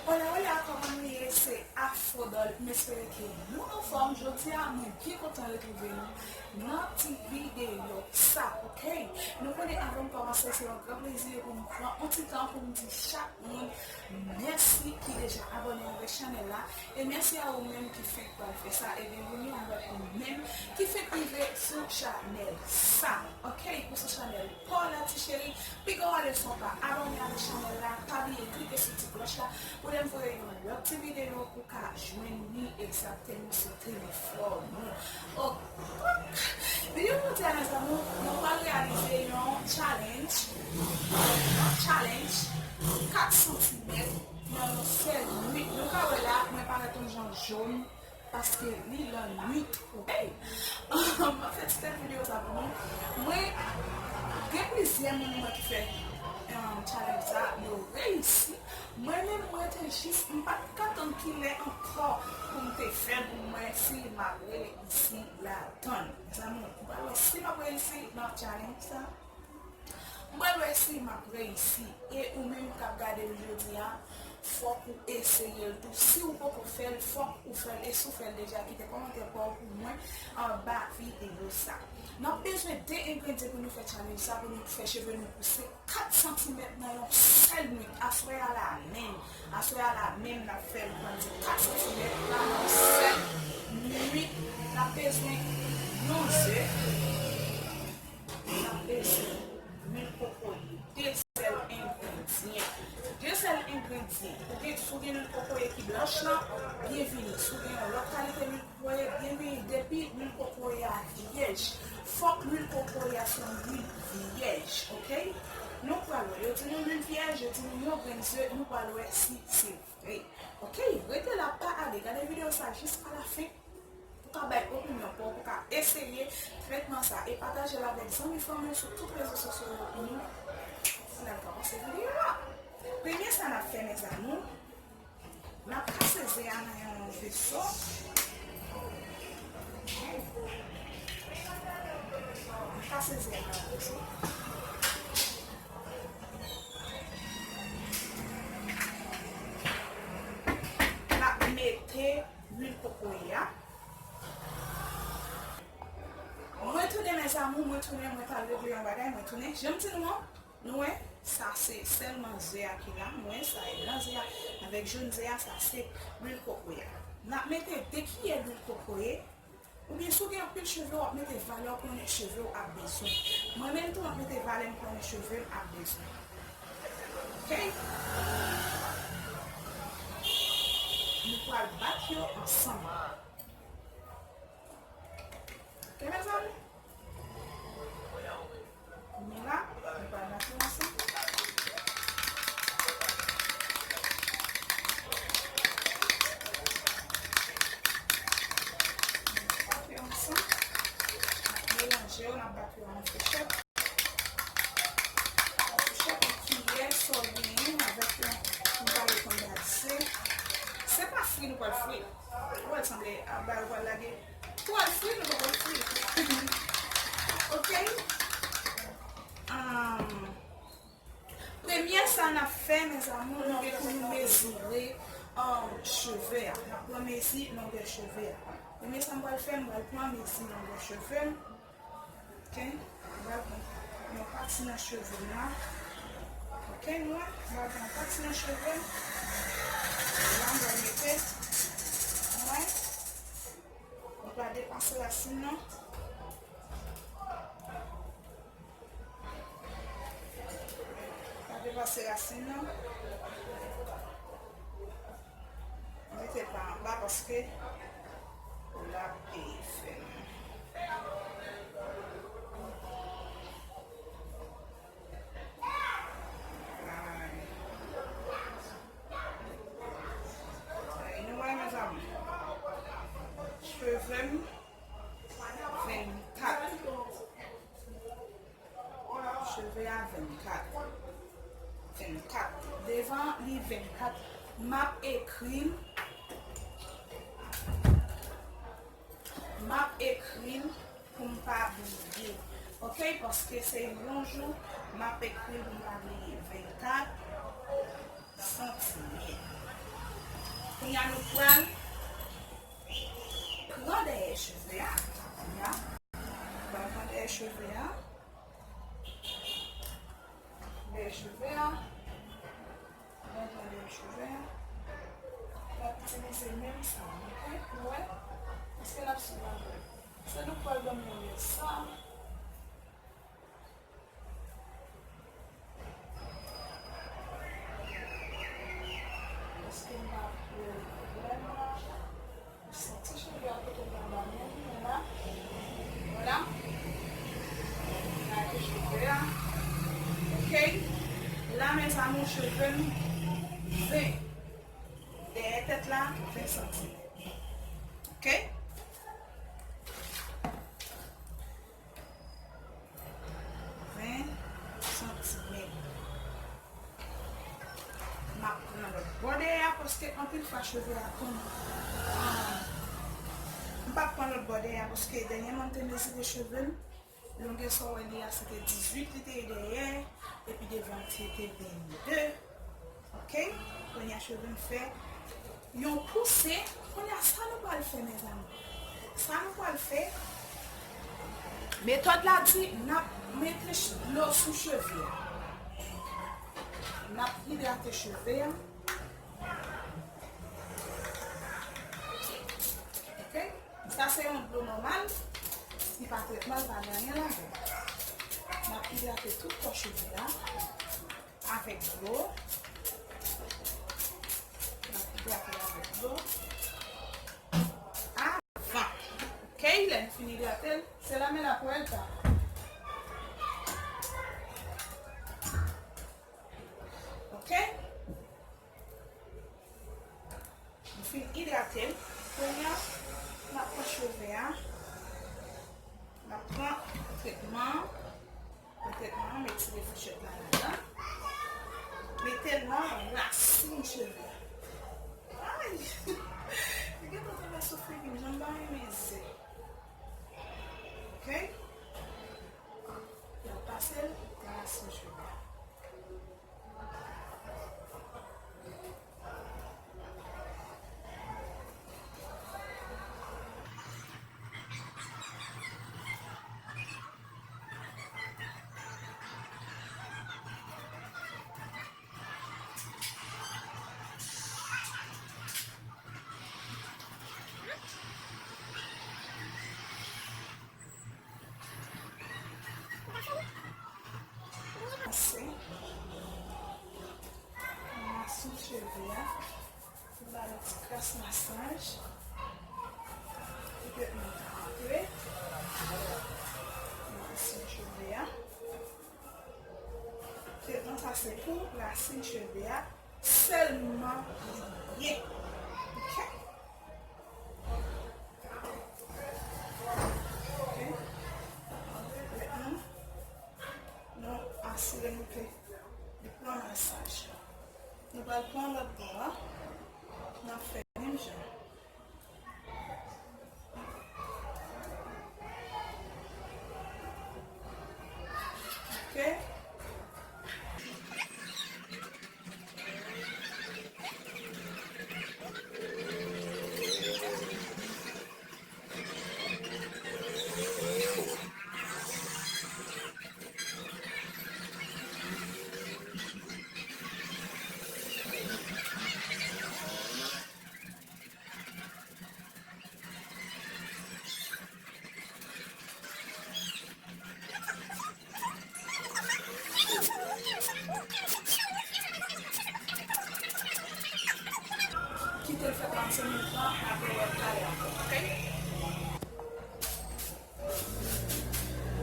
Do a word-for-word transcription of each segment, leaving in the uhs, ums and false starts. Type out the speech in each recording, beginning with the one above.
Hola, hola, kòman nou ye? Se Afrodol. M espere ke nou anfòm. Jodi a, mwen byen kontan retwouve nou nan ti videyo sa, oke? Nou konnen, avan m kòmanse, se yon gran plezi pou m pran yon ti tan pou m di chak moun mèsi ki deja abòne avèk chanèl la. E mèsi a ou menm ki fenk pral fè sa. E byenveni avèk ou menm ki fenk rive sou chanèl sa, oke? Ou sou chanèl pa w la, ti cheri. Piga w ale san w pa abòne avèk chanèl la, pa bliye klike sou ti klòch la pou lè m voye yon lòt ti videyo pou w ka jwenn li egzakteman sou telefòn ou. Ok. Videyo jodi a, mezanmi, nou pral reyalize yon challenge, yon challenge kat santimèt nan yon sèl nwit. Nou ka wè la, mwen parèt yon jan jòn, paske li lannwit, oke? M ap fè ti tèt videyo sa pou nou. Mwen, gen plizyè moun mwen ki fè, um, challenge sa, yo reyisi. Mwen menm, mwen te jis, m pa t ka tann kilè ankò pou m te fè l, pou m wè si m ap reyisi ladan l. Mezanmi, nou pral wè si m ap reyisi nan challenge sa. M pral wè si m ap reyisi. E ou menm k ap gade m jodi a, fòk ou eseye l tou. Si ou poko fè l, fòk ou fè l. E si w fè l deja, kite kòmantè pa w pou mwen anba videyo sa. N ap bezwen de engredyan pou nou fè challenge sa, pou nou fè cheve nou pouse kat santimèt nan yon sèl nwit. Aswè a la menm. Aswè a la menm n ap fè l, panse kat santimèt nan yon sèl nwit. N ap bezwen yon ze. N ap bezwen lwil kokoye, de sèl engredyan. De sèl engredyan. Ou gen, si w gen lwil kokoye ki blanch lan, byenvini. Si w gen yon lòt kalite lwil kokoye, byenvini. Depi lwil kokoye a vyèj, fòk lwil kokoye a se yon lwil vyèj, oke? Nou pral wè. Yo di nou lwil vyèj, yo di nou yon grenn ze, nou pral wè si se vre. Oke? Rete la, pa ale. Gade videyo sa jis a la fen. Pou ka bay opinyon pa w, pou ka eseye tretman sa e pataje l avèk zanmi, fanmi w sou tout rezo sosyo yo pou nou. Pou n al kòmanse videyo a. Premye sa n ap fè, mezanmi, n ap kase ze a nan yon veso. N ap kase ze a nan yon veso. N ap mete lwil kokoye a. Mwen tounen, mes amours, mwen tounen, mwen t al regle yon bagay, mwen tounen. Jan m di nou an, nou wè, sa se sèlman ze a ki la, nou wè, sa e blan ze a, avèk jòn ze a, sa se lwil kokoye a. N ap mete de kiyè lwil kokoye, oubyen si w gen anpil cheve, w ap mete valè w konnen cheve w ap bezwen. Mwen menm tou, m ap mete valè m konnen cheve m ap bezwen. Oke? Nou pral bat yo ansanm. Oke, mezanmi? Kounye a la, nou pral bat yo ansanm. Bat yo ansanm. N ap melanje yo, n ap bat yo an fouchèt. An fouchèt, an kiyè, sa w genyen avèk yon, yon pale kondansé. Se pa fri nou pral fri. Ou wè l sanble a ba yo pral lage. Pou al fri, nou poko fri. Oke? Ahn, premye sa n ap fè, mes amours, nou gen pou nou mezire, ahn, cheve a. N ap pran mezi longè cheve a. Premye sa m pral fè, m pral pran mezi longè cheve m. Oke? M pral pran yon pati nan cheve m la. Oke, nou wè? M pral pran yon pati nan cheve m. La, m pral mete. Nou wè? M pral depase rasin nan. M pral depase rasin nan. Mete pa anba paske l ap, e, fè m. Anyway, mes amours, cheve m vennkat. Cheve a vennkat. Vennkat. Devan li vennkat, m ap ekri l. M ap ekri l pou m pa bliye. Oke? Paske se yon jou, m ap ekri l pou m pa bliye. Vennkat santimèt. Kounye a nou pral pran dèyè cheve a. Kounye a, nou pral pran dèyè cheve a. Dèyè cheve a. Mwen pran dèyè cheve a. N ap itilize menm sa, ok? Nou wè? Paske n ap sou la. Se nou k pral ban m yon lè sa. Paske m pa pran pwoblèm la. Santi cheve a kote l anba men li la. Vwala. Gade cheve a. Ok. La, mes amours, cheve m ven. Dèyè tèt la, ven santimèt. Ok. Ven santimèt. M ap pran lòt bò dèyè a, paske anpil fwa cheve a konn, ah, m p ap pran lòt bò dèyè a, paske dènyèman m te mezire cheve m, longè sa w wè li a, se te dizuit li te ye dèyè, epi devan li te vennde. Ok? Kounye a cheve m fè yon pouse. Kounye a, sa nou pral fè, mes amours? Sa nou pral fè, metòd la di n ap mete ch-, dlo sou cheve a. N ap idrate cheve a. Ok? Sa se yon dlo nòmal. Li pa tretman, li pa gen anyen ladan l. N ap idrate tout kò cheve a avèk dlo. N ap idrate l avèk dlo. Avan. Ok, lè n fin idrate l, se la men la pou el ta. Ok? M fin idrate l. Kounye a, m ap pran cheve a. M ap pran tretman an. Pran tretman an, m etire fouchèt la ladan. Mete l nan rasin cheve a. Ay! Li gentan tonbe sou figi m, jan m pa renmen zen. Ok? Epi pase l nan rasin cheve a. Pase nan rasin cheve a. Pou ba li ti kras masaj. Pou tretman an antre nan rasin cheve a. Tretman sa se pou rasin cheve a sèlman li ye. Ok? Ok? Tretman. Nou asire nou ke li pran masaj. Nou pral pran lòt bò a. N ap fè menm jan. Ok. Kite l fè trannsenk minit lan, apre w ap pale ankò, ok?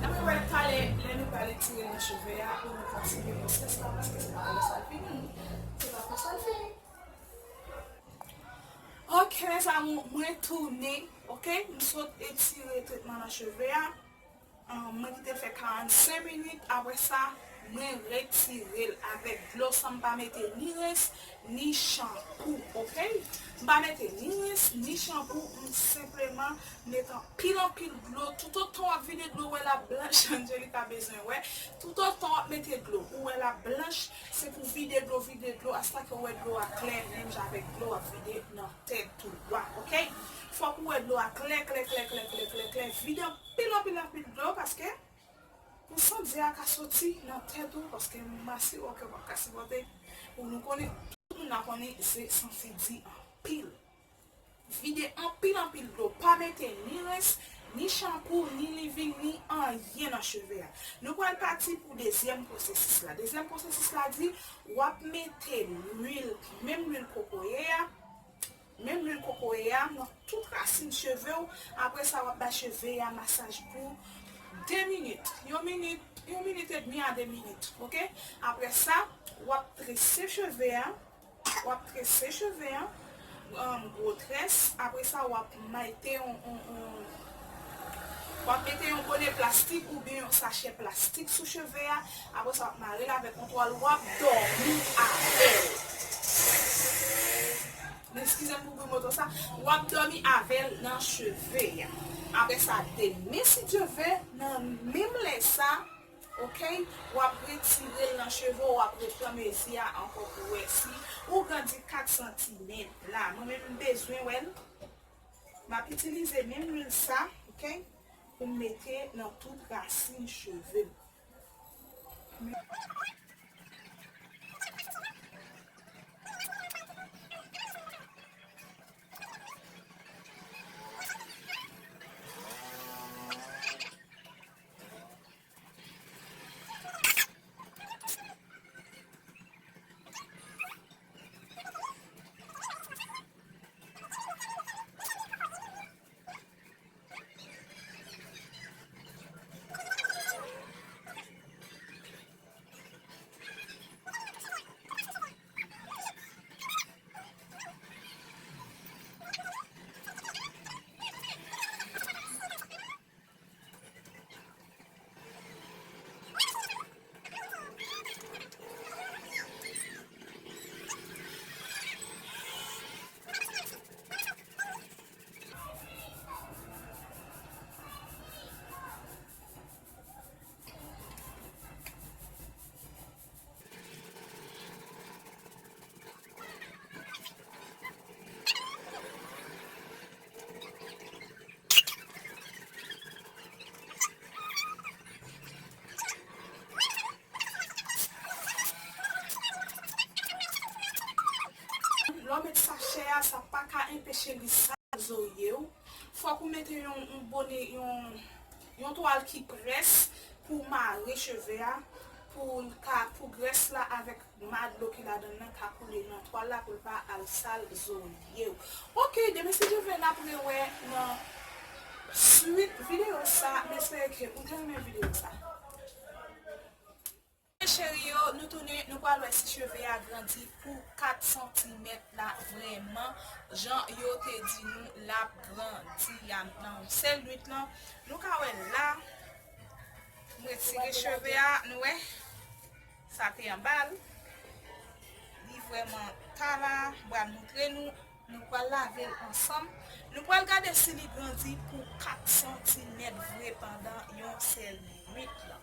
N ap wè talè, lè nou pral etire nan cheve a, pou nou kontinye pwosès la, paske se pa konsa l fini. Se pa konsa l fini. Ok, mes amours, mwen tounen, ok? M sot etire tretman nan cheve a. Ah, mwen kite l fè karannsenk minit. Apre sa, Mwen retire l avèk dlo san m pa mete ni rens, ni chanpou, oke? M pa mete ni rens, ni chanpou, m senpleman mete anpil, anpil dlo. Toutotan w ap vide dlo, ou wè l ap blanch, Angelica bezwen wè. Toutotan w ap mete dlo, ou wè l ap blanch, se pou vide dlo, vide dlo, asta ke ou wè dlo a klè, menm jan avèk dlo w ap vide nan tèt ou a, oke? Fòk ou wè dlo a klè, klè, klè, klè, klè, klè, klè, vide anpil, anpil, anpil dlo, paske pou sandye a ka soti nan tèt ou, paske m asire w ke w p ap ka sipòte. Pou nou konnen, tout moun la konnen se santi di anpil. Vide anpil, anpil dlo. Pa mete ni rens, ni chanpou, ni living, ni anyen nan cheve a. Nou pral pati pou dezyèm pwosesis la. Dezyèm pwosesis la di, w ap mete lwil, menm lwil kokoye a, menm lwil kokoye a nan tout rasin cheve w. Apre sa, w ap bay cheve a masaj pou de minit. Yon minit, yon minit edmi a de minit, oke? Apre sa, w ap trese cheve a, w ap trese cheve a, um, gwo très. Apre sa, w ap mete yon, yon, yon, w ap mete yon bone plastik oubyen yon sachè plastik sou cheve a. Apre sa, w ap mare l avèk yon twal, w ap dòmi avè l. Men eskize m pou bri moto sa. W ap dòmi avè l nan cheve a. Apre sa, demen, si Dye ve, nan menm lè sa, oke, w ap retire l nan cheve w, w ap repran mezi a ankò pou wè si ou grandi kat santimèt la. Mwen menm, m bezwen wè l. M ap itilize menm lwil sa, oke, pou m mete nan tout rasin cheve m. Lè w met sachè a, sa pa ka enpeche li sal zorye w. Fòk ou mete yon, yon bone, yon, yon twal ki près pou mare cheve a, pou l ka, pou grès la avèk ma dlo ki ladan l nan ka koule nan twal la pou l pa al sal zorye w. Oke, demen si Dye vle n ap rewè nan swit videyo sa. M espere ke ou te renmen videyo sa. Cheri yo, nou tounen, nou pral wè si cheve a grandi pou kat santimèt la vrèman, jan yo te di nou l ap grandi a nan yon sèl nwit lan. Nou ka wè la, m retire cheve a, nou wè, sa te anba l. Li vrèman ta la, m pral moutre nou. Nou pral lave l ansanm. Nou pral gade si li grandi pou kat santimèt vre pandan yon sèl nwit lan.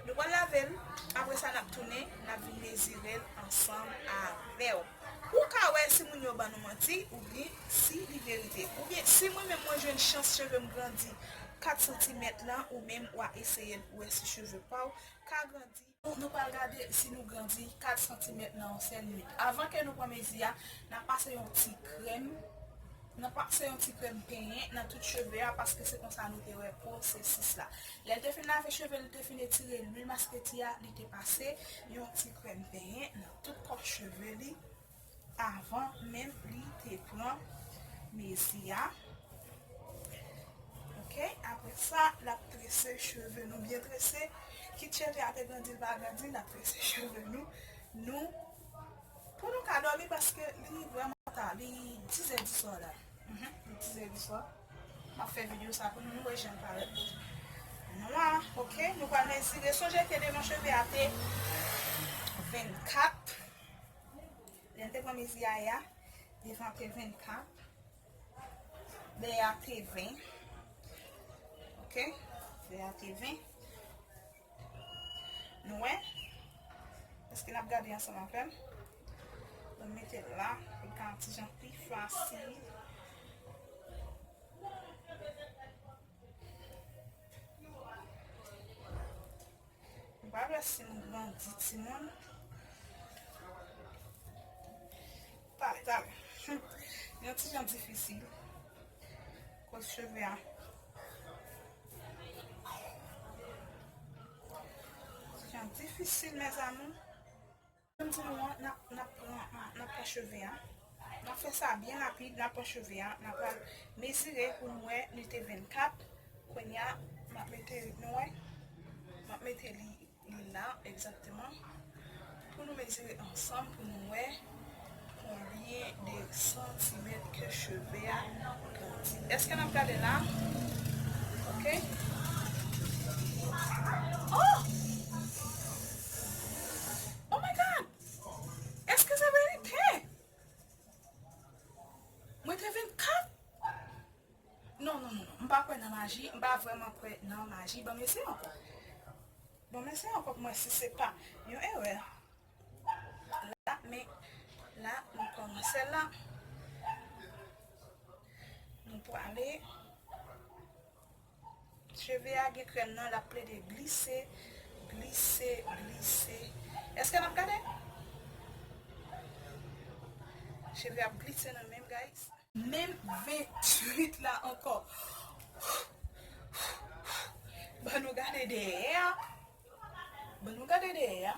Nou pral lave l, apre sa n ap tounen, n ap vin mezire l ansanm avè w. Ou ka wè si moun yo ban nou manti, oubyen si li verite. Oubyen si mwen menm mwen jwenn chans cheve m grandi kat santimèt lan, ou menm w a eseye l pou wè si cheve pa w ka grandi. Nou, nou pral gade si nou grandi kat santimèt nan yon sèl nwit. Avan ke nou pran mezi a, n ap pase yon ti krèm. N ap pase yon ti krèm penyen nan tout cheve a, paske se konsa nou te wè pwosesis la. Lè l te fin lave cheve l, li te fin etire lwil maskreti a, li te pase yon ti krèm penyen nan tout kò cheve li. Avan menm li te pran mezi a. Oke, apre sa, l ap trese cheve nou byen trese. Kit cheve a te grandi, l pa grandi, n ap trese cheve nou. Nou, pou nou ka dòmi, paske li vrèman ta, li dis è di swa la. Mhm, li dis è di swa. M ap fè videyo sa pou nou, nou wè jan l parèt. Nwa, oke, nou pral mezire. Sonje ke devan cheve a te vennkat. Lè n te pran mezi a yè, devan te vennkat. Dèyè a te ven. Oke? Dèyè a te ven. Nou wè? Èske n ap gade ansanm avè m? Ban m mete l la, pou l ka yon ti jan pi fasil. M pa wè si m grandi timoun. Talè, talè. Yon ti jan difisil. Koz cheve a. Ti jan difisil, mes amours. Jan m di nou an, n ap, n ap pran, n ap pran cheve a. N ap fè sa byen rapid, n ap pran cheve a, n ap pral mezire pou nou wè li te vennkat. Kounye a, m ap mete, nou wè, m ap mete li, li la, egzakteman. Pou nou mezire ansanm, pou nou wè konbyen de santimèt ke cheve a grandi. Èske n ap gade la? Oke. Oh! Oh my God! Èske se verite? Mwen te vennkat? Non, non, non, non. M pa kwè nan maji. M pa vrèman kwè nan maji. Ban m eseye ankò. Ban m eseye ankò pou m wè si se pa yon erè. La, men la, nou kòmanse la. Nou prale. Cheve a gen krèm nan, l ap plede glise, glise, glise. Èske n ap gade? Cheve ap glise nan men m, guys. Menm venntuit la ankò. Ban nou gade dèyè a. Ban nou gade dèyè a.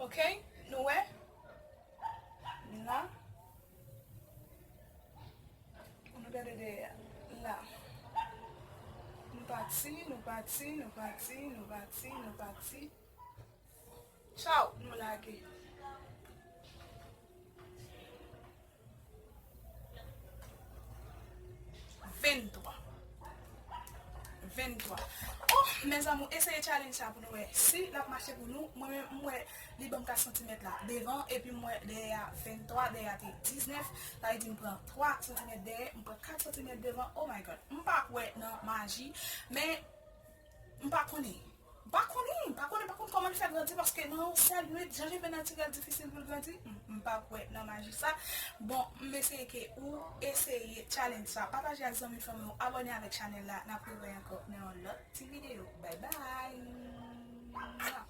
Oke, nou wè? La. Nou gade dèyè a. La. Nou pati, nou pati, nou pati, nou pati, nou pati. Tchaw, nou lage. Venntwa. Venntwa. Oh, mes amours, eseye challenge sa pou nou wè si l ap mache pou nou. Mwen menm, m wè li ban m kat santimèt la devan, epi m wè dèyè a venntwa, dèyè a te diznèf, sa vle di m pran twa santimèt dèyè, m pran kat santimèt devan. Oh my God, m pa kwè nan maji, men m pa konnen. M pa konnen, m pa konnen, m pa konn kòman l fè grandi, paske nan yon sèl nwit, jan cheve natirèl difisil pou l grandi, m, m pa kwè nan maji sa. Bon, m eseye ke ou eseye challenge sa. Pataje ak zanmi, fanmi w, abòne avèk chanèl la. N ap rewè ankò nan yon lòt ti videyo. Bye bye!